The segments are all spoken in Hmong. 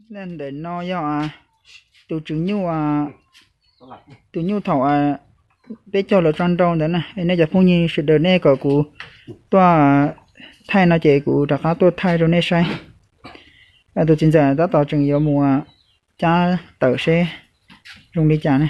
Ntawm no yog tus tswv nyuj, tus nyuj thaum peb caug lawv tso nrau ntawd na. Nej cov phooj ywg sawv daws nej kom kuv tuaj thaij no ces kuv rov qab tuaj thaij rau nej saib. Tus txiv ntxawm tab tom tseem yuav mus cab tawm seb zoo li cas ne.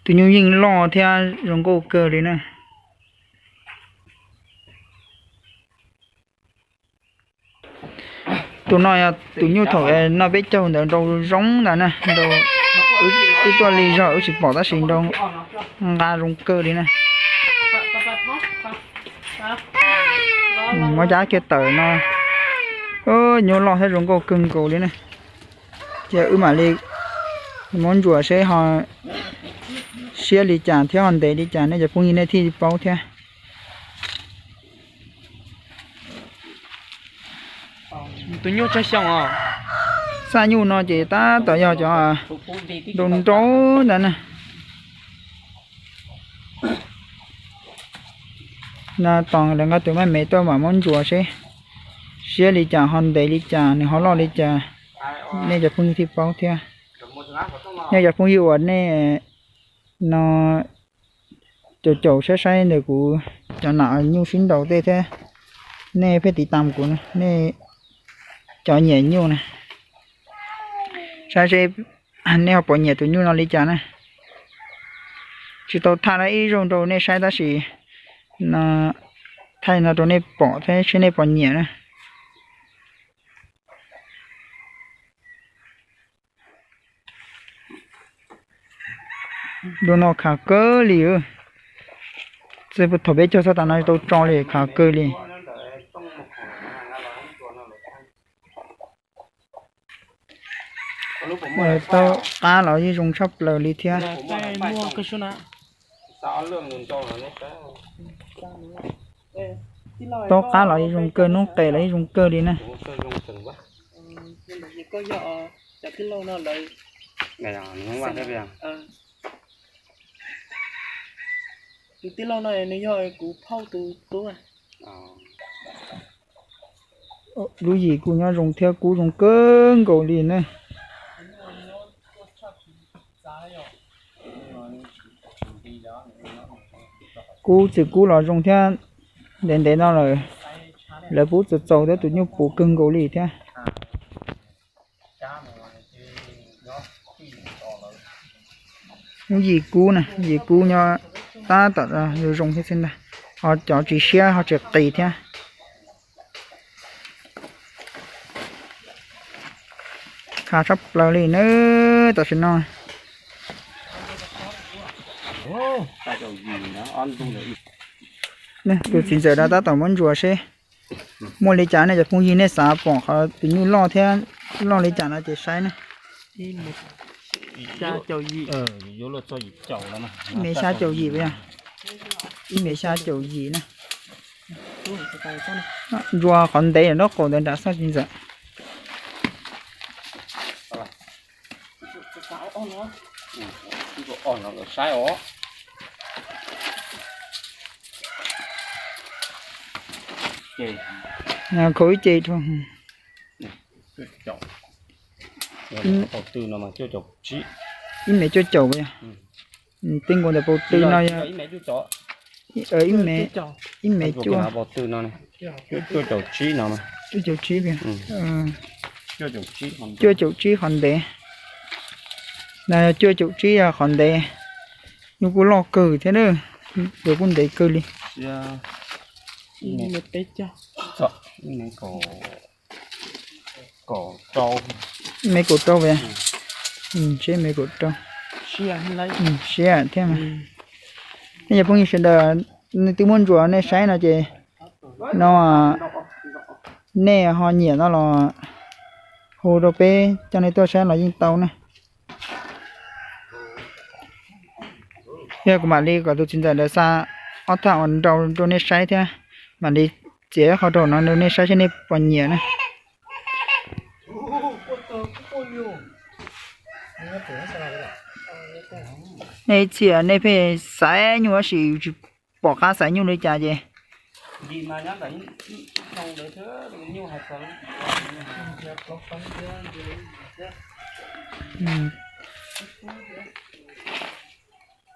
Tus nyuj yeej loj thiab zoo nkauj kawg li na. Tus no yog tus nyuj thaum noj peb caug ntawd nrau zoo ntag na, wb tuaj lig zog wb tsis pom tab sis nrau nqa zoo kawg li na. Muab cab kiag tawm no, nyuj loj thiab zoo nkauj kawg nkaus li na. Ces wb mam li muab ntsuas seb ho siab li cas thiab ho ntev li cas nej cov phooj ywg nej thiaj paub thiab. Tus nyuj tsawg xyoo os? Xaj nyuj no ces tab tom yog cov nrau nrau ntawd na. No tos lawv nqa tus maj me tuaj mam muab ntsuas seb siab li cas ho ntev li cas nws ho loj li cas, nej cov phooj ywg thiaj paub thiab. Nej cov phooj ywg uas nej no caum caum saib saib ntawm kuv cov nam nyuj sib nraus tej thiab, nej pheej tiv tam kuv, nej cov nyiam nyuj na, saib seb nej ho puas nyiam tus nyuj no li cas na. Tsis tau thaij ib zaug rau nej saib tab sis no thaij no rau nej pom thiab seb nej puas nyiam na. Dua no khav kawg li. Txij thaum peb caug txog tas no tau tso li khav kawg li. Tau qab los yeej zoo tshaj plaws li thiab. Tau qab los yeej zoo kawg, noob qes los yeej zoo kawg li na. Lub yim kuj nyob zoo thiab kub zoo kawg nkaus li na. Kub txwm kub los zoo thiab, ntev ntev no lawm, lawv pub txaus txaus thiab tus nyuj puv kawg nkaus li thiab. Lub yim kub na, yim kub nyob tab tom zoo thiab xwb ntag, ho cov tsis siab ho tsis qis thiab. Khav tshaj plaws li na tam sim no. Tus txiv ntxawm no tab tom muab ntsuas seb muaj li cas nej cov phooj ywg nej xav pom qhov tus nyuj loj thiab loj li cas no ces saib na. Ib mev xya caum yim, ib mev xya caum yim na. Ntsuas qhov ntev nraub qaum ntawd nram xaj txiv ntxawm. Khaus ib ce rau. Ib mev cuaj caum, tej nkaus ntawm paus tw no yog ib mev cuaj, cuaj caum tsib qhov ntev. No yog cuaj caum tsib yog qhov ntev. Nyuj kuj loj kawg thiab na, kuj ntev kawg li. Ib mev kaum rau, seb mev kaum rau, siab thiab. Nej cov phooj ywg sawv daws, nej twb muab ntsuas nej saib no ces no nej ho nyiam no los hu rau peb coj nej tuaj saib los yeej tau na. Yog kuv mam li kom tus txiv ntxawm ntawd xa ob thaj uas nrau rau nej saib thiab, mam li txiav qhov rau no rau nej saib seb nej puas nyiam na. Nej txhia nej pheej xaiv nyuj tab sis tsis pom qab xaiv nyuj li cas ces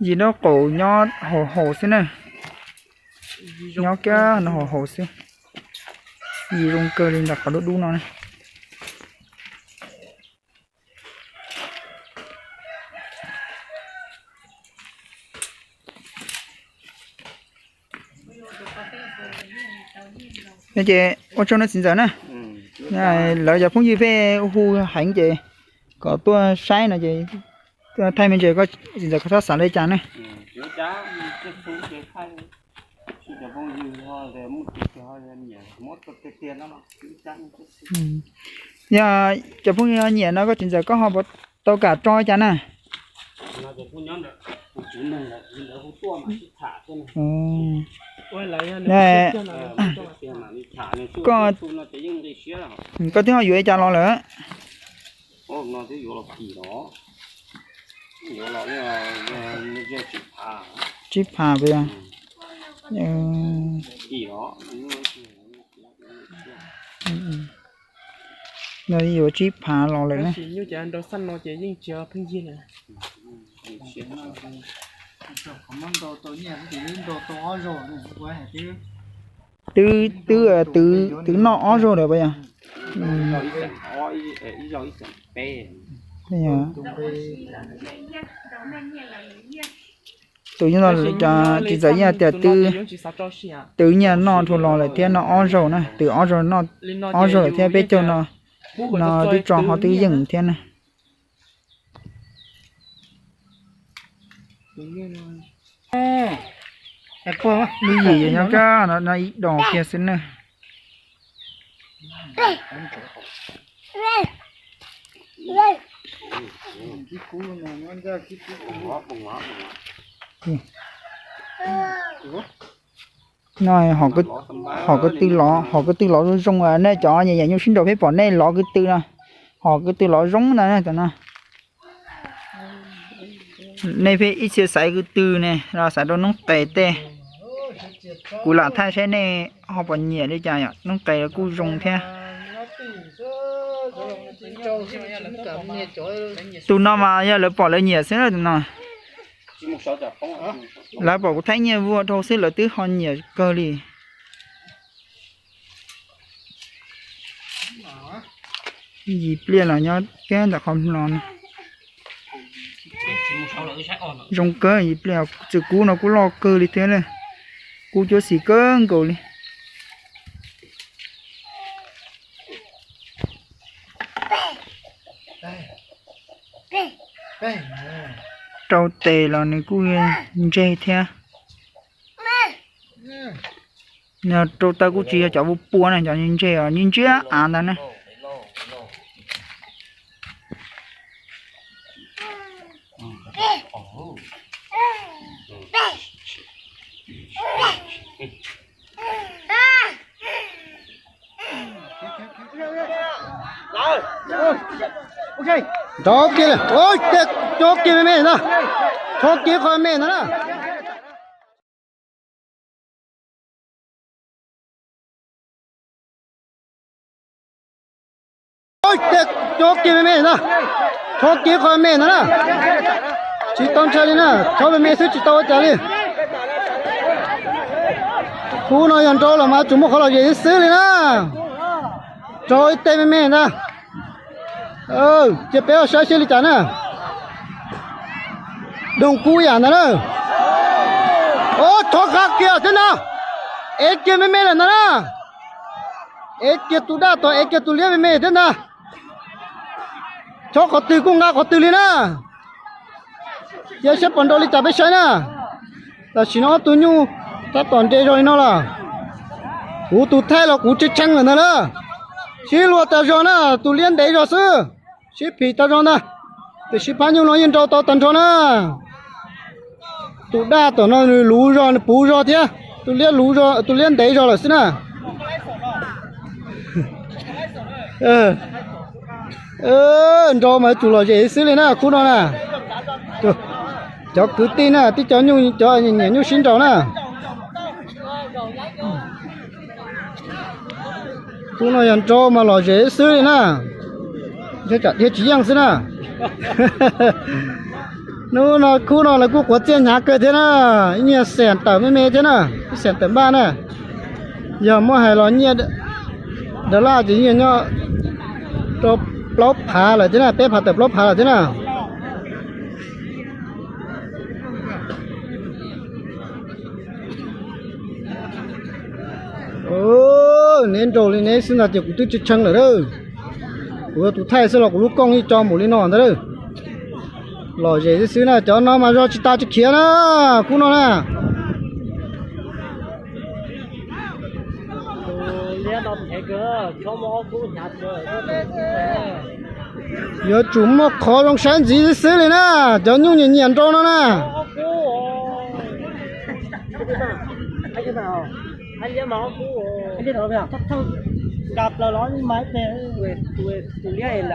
yim nraub qaum nyob haus haus xwb na. Nyob kiag no haus haus xwb. Yim zoo kawg li ntawm qhov dub dub no ne. Ces ua tsaug nawb txiv ntxawm na. Lawv cov phooj ywg pheej hu heev ces kom tuaj saib no ces tuaj thaij me ntsis, txiv ntxawm koj txhob xav li cas ne. Yog cov phooj ywg nyiam no koj txiv ntxawm koj ho puas tau kam tso cas na? Koj twb ho yuav li cas los lawm? Tsib phav puas yog? No yuav tsib phav los lawm ne. Twb, twb, twv noj ob zaug lawm puas yog? Tus nyob no tsis txawm yeej tias twb, twv nyiaj noj dhau los lawm thiab, noj ob zaug na, twv ob zaug, ob zaug lawm thiab peb caug no, no twb tso ho twb yeej thiab na. Lub yim yog nyob kab no ib dos kiag xwb na. No hom ko tw lov, hom ko tw lov zoo zoo, nej cov nyiam nyiam nyuj sib nraus peb pom nej lov ko tw no, hom ko tw lov zoo ntag no. Nej pheej ib txhia xaiv ko tw ne los xaiv rau noob qes tej. Kuv lam thaij saib nej ho puas nyiam li cas, noob qes kuj zoo thiab. Tus no mas yog lawv pom lawv nyiam xwb na tus no. Lawv pom kuv thaij nyiaj vuag dhau xwb lawv twb ho nyiam kawg li. Yim pliaj los nyob kiag ntawm qhov mlov no. Zoo kawg, yim pliaj, txwm kub no kuj loj kawg li thiab na. Kub cuab xim kawg nkaus li. Rau tes los nws kuj ntseg thiab. Rau taw kuj tsis yog cov pua pua na, cov ntseg os, ntsib ntsib av ntag na. Rov kiag li, rov kiag me me na, rov kiag qhov me ntag na. Rov kiag me me na, rov kiag qhov me ntag na. Tsis tau ntshai li na, rov me me xwb tsis tau ua cas li. Kub no yog nrau los mas tsuas muaj qhov lom zem xwb li na. Rau ib teg me me ntag. Cia peb saib seb li cas na. Doog kub yam ntag na. Rov qab kiag thiab ntag. Ev kiag me me lawm ntag na. Ev kiag tus daj tom ev kiag tus liab me me thiab ntag. Chob qhov twg kuj nqa qhov twg li na. Cia saib puas nrau li cas peb saib na. Tam sim no ob tug nyuj tab tom nres zog li no lawm. Kuv tus thaij los kuv tshee tshee lawm ntag na. Sib luag tas zog na, tus liab ntev zog xwb. Sib phim tas zog ntag. Tiam sis phab nyuj no yeej nrau tau tag nrho na. Tus daj tom no nws luv zog nws puv zog thiab, tus liab luv zog, tus liab ntev zog lawm xwb na. Nrau mas yuav tsum lom zem xwb li na khub no na. Cov kwv tij na, tib cov nyuj, cov nyiam nyuj sib nraus na. Khub no yog nrau mas lom zem xwb li na. Tsam dhia tsis yeej xwb na. Hnub no khub no lawv kuj quav txiaj hnyav kawg thiab na. Ib nyiaj xees tawm me me thiab na, ib xees tawm npaj na. Yog muab hais los nyiaj dollar ces nyiaj nyob rau plaub phav lawm thiab na, peb phav tawm plaub phav lawm thiab na. Neb nrau li neb xwb ntag ces kuv twb tsis tshee lawm a. Kuv yog tus thaij xwb los kuv lub kooj yeej tso npaum li no ntag a. Lom zem xwb xwb na, cov no mas zog tsis tas tsis khiav na, khub no na. Yuav tsum muaj qhov zoo saib ntxiv xwb xwb li na, cov nyuj nyiam nyiam nrau no na.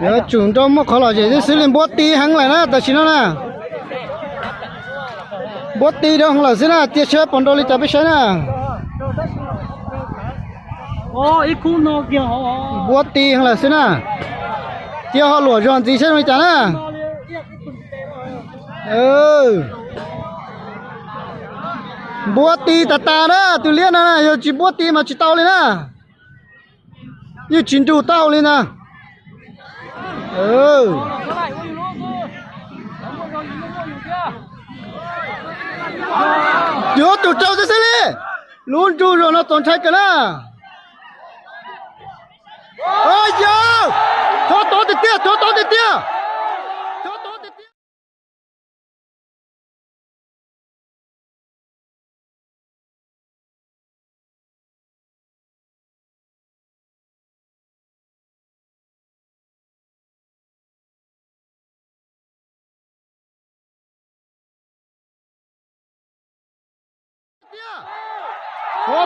Yuav tsum nrau muaj qhov lom zem xwb xwb li, npuab ti heev lawm na tam sim no na. Npuab ti dhau heev lawm xwb na, cia saib puas nrau li cas peb saib na. Npuab ti heev lawm xwb na, cia ho luam zog ntxiv saib zoo li cas na. Npuab ti tas tas na, tus liab no na, yog tsis npuab ti mas tsis tau li na. Yeej tsis nrug tau li na. Yuav tsum raug xwb xwb li. Lub nrug zog no txaus ntshai kawg na. Yog, chob tod tiag tiag, chob tod tiag tiag. Chob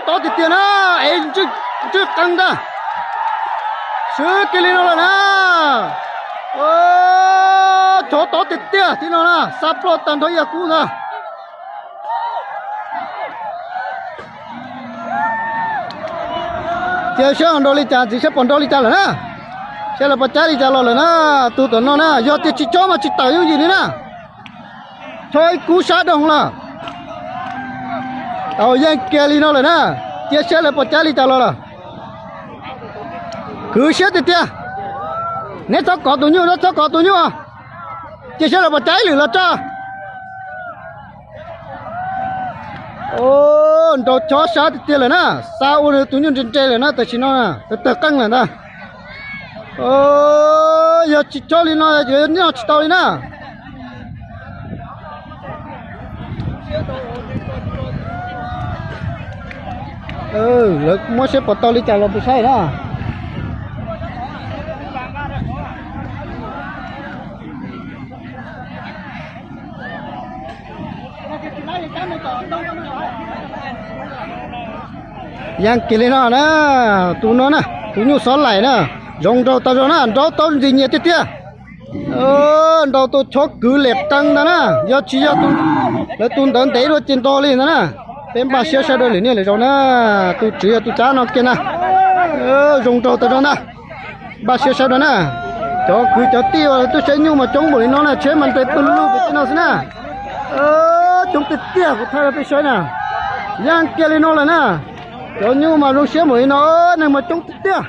tod tiag tiag na, es ntswj qees ntag. Swb kiag li no lawm na. Chob tod tiag tiag tib no na, xa ploj tag nrho ib yam qub ntag. Cia saib ho nrau li cas ntxiv, saib puas nrau li cas lawm na. Saib lawv puas cab li cas los lawm na. Tus tom no na yog tias tsis chob mas tsis tawm yooj yim li na. Chob ib kub sab doo lawm. Tau yeej kiag li no lawm na. Cia saib lawv puas cab li cas los lawm. Kwv siab tiag tiag. Neb txhob kov tus nyuj, neb txhob kov tus nyuj. Cia saib lawv puas cab ib lwm los tso. Nrau chob sab tiag tiag lawm na, xa ua tus nyuj nre nre lawm na, tam sim no tawg tawg qeej lawm ntag. Yog tsis chob li no yuav noj tsis tau li na. Lawv muab saib puas tau li cas los peb saib na. Yeej kiag li no na, tus no na, tus nyuj xov laim na, zoo nraug tau zoo na, nrau tau ntxim nyiam tiag tiag. Nrau tau chob kwv liam qees ntag na, yog tsis yog lawv tus ntawd ntev dua ces nrog li ntag na. Peb npaj siab saib dua lwm niaj lwm zaus na, tus tswv yog tus cab no kiag na. Zoo nraug tau zoo ntag. Npaj siab saib dua na. Cov kwv cov tij uas tuaj saib nyuj mas coob npaum li no na, tsheb mas nres pw lug pem tej no xwb na. Coob tiag tiag, kuv thaij rau peb saib na. Yeej kiag li no lawm na. Cov nyuj mas zoo siab npaum li no, neeg mas coob tiag tiag.